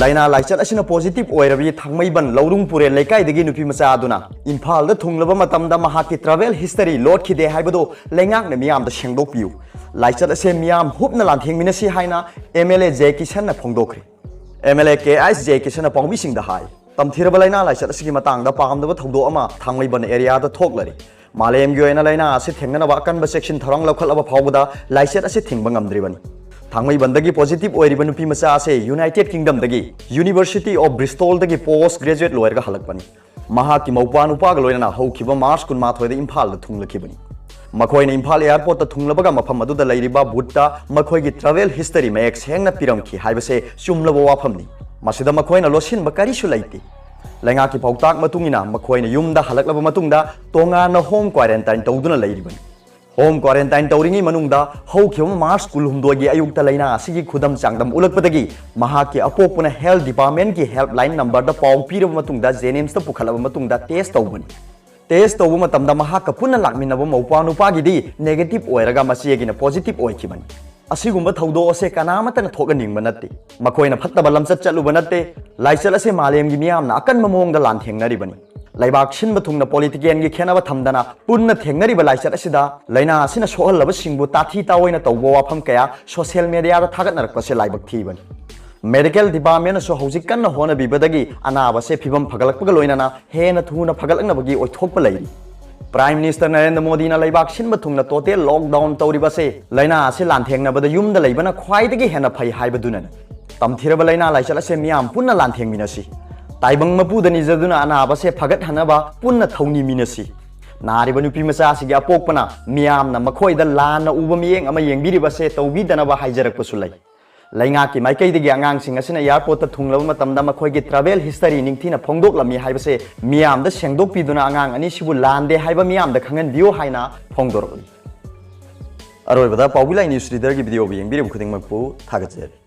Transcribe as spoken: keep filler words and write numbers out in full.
ꯂꯥꯏꯅꯥ ꯂꯥꯏꯆꯠ ꯑꯁꯤꯅ positive ꯑꯣꯏꯔꯕꯤ ꯊꯥꯡꯃꯩꯕꯟ ꯂꯧꯔꯨꯡ ꯄꯨꯔꯦꯟ ꯂꯩꯀꯥꯏꯗꯒꯤ ꯅꯨꯄꯤ ꯃꯆꯥ ꯑꯗꯨꯅ ꯏꯝꯐꯥꯜꯗ ꯊꯨꯡꯂꯕ ꯃꯇꯝꯗ ꯃꯍꯥꯛꯀꯤ travel history ꯂꯣꯠꯈꯤꯗꯦ ꯍꯥꯏꯕꯗꯨ ꯂꯩꯉꯥꯛꯅ ꯃꯤꯌꯥꯝꯗ ꯁꯦꯡꯗꯣꯛꯄꯤꯌꯨ꯫ ꯂꯥꯏꯆꯠ ꯑꯁꯦ ꯃꯤꯌꯥꯝ ꯍꯨꯞꯅ ꯂꯥꯟꯊꯦꯡꯃꯤꯟꯅꯁꯤ ꯍꯥꯏꯅ MLA J Kishanꯅ ꯐꯣꯡꯗꯣꯛꯈ꯭ꯔꯦ꯫ MLA K I S J Kishanꯅ ꯄꯥꯎꯃꯤꯁꯤꯡꯗ ꯍꯥꯏ, ꯇꯝꯊꯤꯔꯕ ꯂꯥꯏꯅꯥ ꯂꯥꯏꯆꯠ ꯑꯁꯤꯒꯤ ꯃꯇꯥꯡꯗ ꯄꯥꯝꯗꯕ ꯊꯧꯗꯣꯛ ꯑꯃ ꯊꯥꯡꯃꯩꯕꯟ areaꯗ ꯊꯣꯛꯂꯔꯤ꯫ ꯃꯥꯂꯦꯝꯒꯤ ꯑꯣꯏꯅ ꯂꯥꯏꯅꯥ ꯑꯁꯤ ꯊꯦꯡꯅꯅꯕ ꯑꯀꯟꯕ ꯆꯦꯛꯁꯤꯟ ꯊꯧꯔꯥꯡ ꯂꯧꯈꯠꯂꯕ ꯐꯥꯎꯕꯗ ꯂꯥꯏꯆꯠ ꯑꯁꯤ ꯊꯤꯡꯕ ꯉꯝꯗ꯭ꯔꯤꯕꯅꯤ꯫ ꯊꯥꯡꯃꯩꯕꯟꯗꯒꯤ positive ꯑꯣꯏꯔꯤꯕ ꯅꯨꯄꯤ ꯃꯆꯥ ꯑꯁꯤ United Kingdomꯗꯒꯤ University of Bristolꯗꯒꯤ post graduate ꯂꯣꯏꯔꯒ ꯍꯜꯂꯛꯄꯅꯤ꯫ ꯃꯍꯥꯛꯀꯤ ꯃꯧꯄ꯭ꯋꯥ ꯅꯨꯄꯥꯒ ꯂꯣꯏꯅꯅ ꯍꯧꯈꯤꯕ March ꯀꯨꯟꯃꯥꯊꯣꯏꯗ ꯏꯝꯐꯥꯜꯗ ꯊꯨꯡꯂꯛꯈꯤꯕꯅꯤ꯫ ꯃꯈꯣꯏꯅ ꯏꯝꯐꯥꯜ airportꯇ ꯊꯨꯡꯂꯕꯒ ꯃꯐꯝ ꯑꯗꯨꯗ ꯂꯩꯔꯤꯕ boothꯇ ꯃꯈꯣꯏꯒꯤ travel history ꯃꯌꯦꯛ ꯁꯦꯡꯅ ꯄꯤꯔꯝꯈꯤ ꯍꯥꯏꯕꯁꯦ ꯆꯨꯝꯂꯕ ꯋꯥꯐꯝꯅꯤ꯫ ꯃꯁꯤꯗ ꯃꯈꯣꯏꯅ ꯂꯣꯠꯁꯤꯟꯕ ꯀꯔꯤꯁꯨ ꯂꯩꯇꯦ꯫ ꯂꯩꯉꯥꯛꯀꯤ ꯄꯥꯎꯇꯥꯛ ꯃꯇꯨꯡ ꯏꯟꯅ ꯃꯈꯣꯏꯅ ꯌꯨꯝꯗ ꯍꯜꯂꯛꯂꯕ ꯃꯇꯨꯡꯗ ꯇꯣꯉꯥꯟꯅ home quarantine ꯇꯧꯗꯨꯅ ꯂꯩꯔꯤꯕꯅꯤ꯫ Home quarantine ꯇꯧꯔꯤꯉꯩ ꯃꯅꯨꯡꯗ ꯍꯧꯈꯤꯕ March ꯀꯨꯟꯍꯨꯝꯗꯣꯏꯒꯤ ꯑꯌꯨꯛꯇ ꯂꯥꯏꯅꯥ ꯑꯁꯤꯒꯤ ꯈꯨꯗꯝ ꯆꯥꯡꯗꯝ ꯎꯠꯂꯛꯄꯗꯒꯤ ꯃꯍꯥꯛꯀꯤ ꯑꯄꯣꯛꯄꯅ health departmentꯀꯤ helpline numberꯗ ꯄꯥꯎ ꯄꯤꯔꯕ ꯃꯇꯨꯡꯗ JNIMSꯇ ꯄꯨꯈꯠꯂꯕ ꯃꯇꯨꯡꯗ test ꯇꯧꯕꯅꯤ꯫ Test ꯇꯧꯕ ꯃꯇꯝꯗ ꯃꯍꯥꯛꯀ ꯄꯨꯟꯅ ꯂꯥꯛꯃꯤꯟꯅꯕ ꯃꯧꯄ꯭ꯋꯥ ꯅꯨꯄꯥꯒꯤꯗꯤ negative ꯑꯣꯏꯔꯒ ꯃꯆꯦꯒꯤꯅ positive ꯑꯣꯏꯈꯤꯕꯅꯤ꯫ ꯑꯁꯤꯒꯨꯝꯕ ꯊꯧꯗꯣꯛ ꯑꯁꯦ ꯀꯅꯥꯃꯠꯇꯅ ꯊꯣꯛꯍꯟꯅꯤꯡꯕ ꯅꯠꯇꯦ꯫ ꯃꯈꯣꯏꯅ ꯐꯠꯇꯕ ꯂꯝꯆꯠ ꯆꯠꯂꯨꯕ ꯅꯠꯇꯦ꯫ ꯂꯥꯏꯆꯠ ꯑꯁꯦ ꯃꯥꯂꯦꯝꯒꯤ ꯃꯤꯌꯥꯝꯅ ꯑꯀꯟꯕ ꯃꯑꯣꯡꯗ ꯂꯥꯟꯊꯦꯡꯅꯔꯤꯕꯅꯤ꯫ ꯂꯩꯕꯥꯛ ꯁꯤꯟꯕ ꯊꯨꯡꯅ politicalꯒꯤ ꯈꯦꯠꯅꯕ ꯊꯝꯗꯅ ꯄꯨꯟꯅ ꯊꯦꯡꯅꯔꯤꯕ ꯂꯥꯏꯆꯠ ꯑꯁꯤꯗ ꯂꯥꯏꯅꯥ ꯑꯁꯤꯅ ꯁꯣꯛꯍꯜꯂꯕꯁꯤꯡꯕꯨ ꯇꯥꯊꯤ ꯇꯥꯑꯣꯏꯅ ꯇꯧꯕ ꯋꯥꯐꯝ ꯀꯌꯥ social mediaꯗ ꯊꯥꯒꯠꯅꯔꯛꯄꯁꯦ ꯂꯥꯏꯕꯛ ꯊꯤꯕꯅꯤ꯫ Medical departmentꯅꯁꯨ ꯍꯧꯖꯤꯛ ꯀꯟꯅ ꯍꯣꯠꯅꯕꯤꯕꯗꯒꯤ ꯑꯅꯥꯕꯁꯦ ꯐꯤꯕꯝ ꯐꯒꯠꯂꯛꯄꯒ ꯂꯣꯏꯅꯅ ꯍꯦꯟꯅ ꯊꯨꯅ ꯐꯒꯠꯂꯛꯅꯕꯒꯤ ꯑꯣꯏꯊꯣꯛꯄ ꯂꯩꯔꯤ꯫ Prime Minister ꯅꯔꯦꯟꯗ꯭ꯔ ꯃꯣꯗꯤꯅ ꯂꯩꯕꯥꯛ ꯁꯤꯟꯕ ꯊꯨꯡꯅ total lockdown ꯇꯧꯔꯤꯕꯁꯦ ꯂꯥꯏꯅꯥ ꯑꯁꯤ ꯂꯥꯟꯊꯦꯡꯅꯕꯗ ꯌꯨꯝꯗ ꯂꯩꯕꯅ ꯈ꯭ꯋꯥꯏꯗꯒꯤ ꯍꯦꯟꯅ ꯐꯩ ꯍꯥꯏꯕꯗꯨꯅꯅꯤ꯫ ꯇꯝꯊꯤꯔꯕ ꯂꯥꯏꯅꯥ ꯂꯥꯏꯆꯠ ꯑꯁꯦ ꯃꯤꯌꯥꯝ ꯄꯨꯟꯅ ꯂꯥꯟꯊꯦꯡꯃꯤꯟꯅꯁꯤ꯫ ꯇꯥꯏꯕꯪ ꯃꯄꯨꯗ ꯅꯤꯖꯗꯨꯅ ꯑꯅꯥꯕꯁꯦ ꯐꯒꯠꯍꯟꯅꯕ ꯄꯨꯟꯅ ꯊꯧꯅꯤꯃꯤꯟꯅꯁꯤ꯫ ꯅꯥꯔꯤꯕ ꯅꯨꯄꯤ ꯃꯆꯥ ꯑꯁꯤꯒꯤ ꯑꯄꯣꯛꯄꯅ ꯃꯤꯌꯥꯝꯅ ꯃꯈꯣꯏꯗ ꯂꯥꯟꯅ ꯎꯕ ꯃꯤꯠꯌꯦꯡ ꯑꯃ ꯌꯦꯡꯕꯤꯔꯤꯕꯁꯦ ꯇꯧꯕꯤꯗꯅꯕ ꯍꯥꯏꯖꯔꯛꯄꯁꯨ ꯂꯩ꯫ ꯂꯩꯉꯥꯛꯀꯤ ꯃꯥꯏꯀꯩꯗꯒꯤ ꯑꯉꯥꯡꯁꯤꯡ ꯑꯁꯤꯅ airportꯇ ꯊꯨꯡꯂꯕ ꯃꯇꯝꯗ ꯃꯈꯣꯏꯒꯤ travel history ꯅꯤꯡꯊꯤꯅ ꯐꯣꯡꯗꯣꯛꯂꯝꯃꯤ ꯍꯥꯏꯕꯁꯦ ꯃꯤꯌꯥꯝꯗ ꯁꯦꯡꯗꯣꯛꯄꯤꯗꯨꯅ ꯑꯉꯥꯡ ꯑꯅꯤꯁꯤꯕꯨ ꯂꯥꯟꯗꯦ ꯍꯥꯏꯕ ꯃꯤꯌꯥꯝꯗ ꯈꯪꯍꯟꯕꯤꯌꯨ ꯍꯥꯏꯅ ꯐꯣꯡꯗꯣꯔꯛꯂꯤ꯫ ꯑꯔꯣꯏꯕꯗ ꯄꯥꯎꯕꯤ ꯂꯥꯏ news readerꯒꯤ videoꯕꯨ ꯌꯦꯡꯕꯤꯔꯤꯕ ꯈꯨꯗꯤꯡꯃꯛꯄꯨ ꯊꯥꯒꯠꯆꯔꯤ꯫